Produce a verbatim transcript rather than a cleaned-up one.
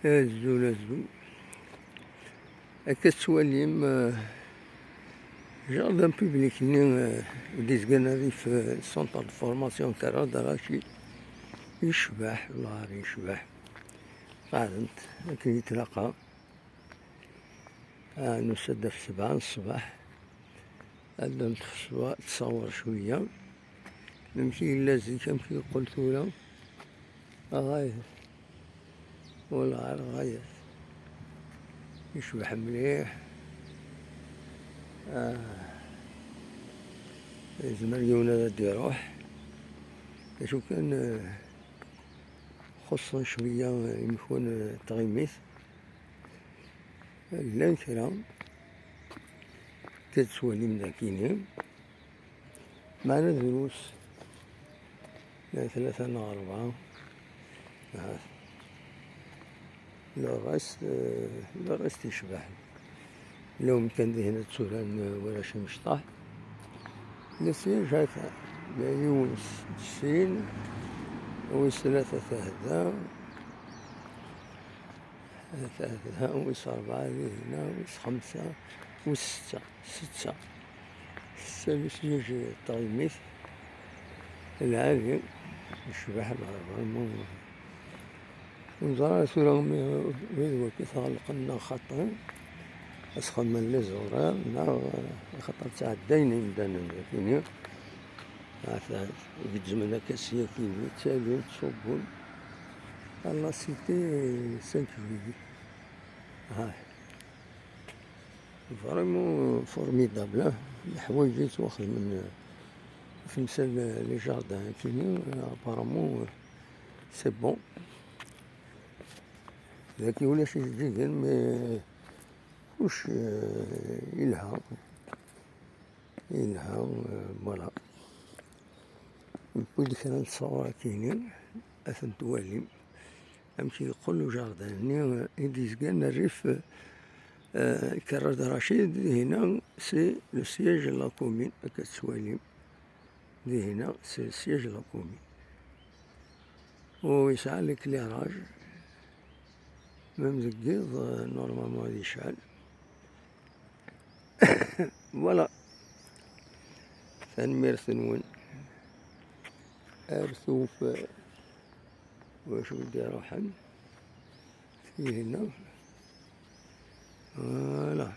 Azul, azul. Akka tettwalim, eh, jardin public-nni, eh, i d-izgan rrif, eh, centre de formation Karad Racid. Yecbeḥ, wellah yecbeḥ. Qeɛdent akken i tlaqi. Ah, nusa-d ɣef sebɛa n ṣṣbeḥ. Ad d-neṭṭef ṣṣwa-, ttṣawir cwiya. Amek i yella zik, amek i yeqqel tura. Ɣay. Wellah ar ɣayet. Yecbeḥ mliḥ. Ah. Yezmer yiwen ad d-iruḥ. D acu kan, eh, xuṣṣen cwiya, eh, imekwan, eh, n tɣimit. Llan kra. Akka tettwalim dagini. Meɛna drus. Llan tlata neɣ rebɛa. Ahat. Le reste, euh, le reste yecbeḥ. Llan kan dihin ad tturan, euh, warrac imecṭaḥ. Le siège ata. Yiwen s-, sin, wis tlata tahda. Ata da, wis rebɛa dihina, wis xemsa, wis setta. Setta. Setta n useǧǧeǧ n tɣimit lɛali, yecbeḥ lɣerba. Ur neẓri ara tura ma wid wakit ɣelqen neɣ xaṭi, ad sxedmen les horaires, neɣ axaṭer ttɛeddayen yimdanen dagini. Ata gezzmen akka syakini, ttalin, ttṣubbun. La cité cinq juillet. Ah. Vraiment formidable, hein. Leḥwayeǧ yettwaxedmen, euh, ɣef temsal, euh, les jardins akini, euh, apparemment, euh, c'est bon. Dagi ulac ijeǧǧigen, mais kullec, euh, yelha. Yelha, euh, voilà. Newwi-d kra n ttṣawir akini, ad tent-twalim. Amek i yeqqel ujardin-nni, euh, i d-yezgan rrif, euh, Karad Racid, dihina, c'est le siège de la commune, akka tettwalim. Dihina, c'est le siège de la commune. U yesɛa l'éclairage. Même deg yiḍ, euh, normalement ad yecɛel. Voilà. Tanemmirt-nwen. Ar tewfa. Wacu i d-iruḥen? Tihina. Voilà.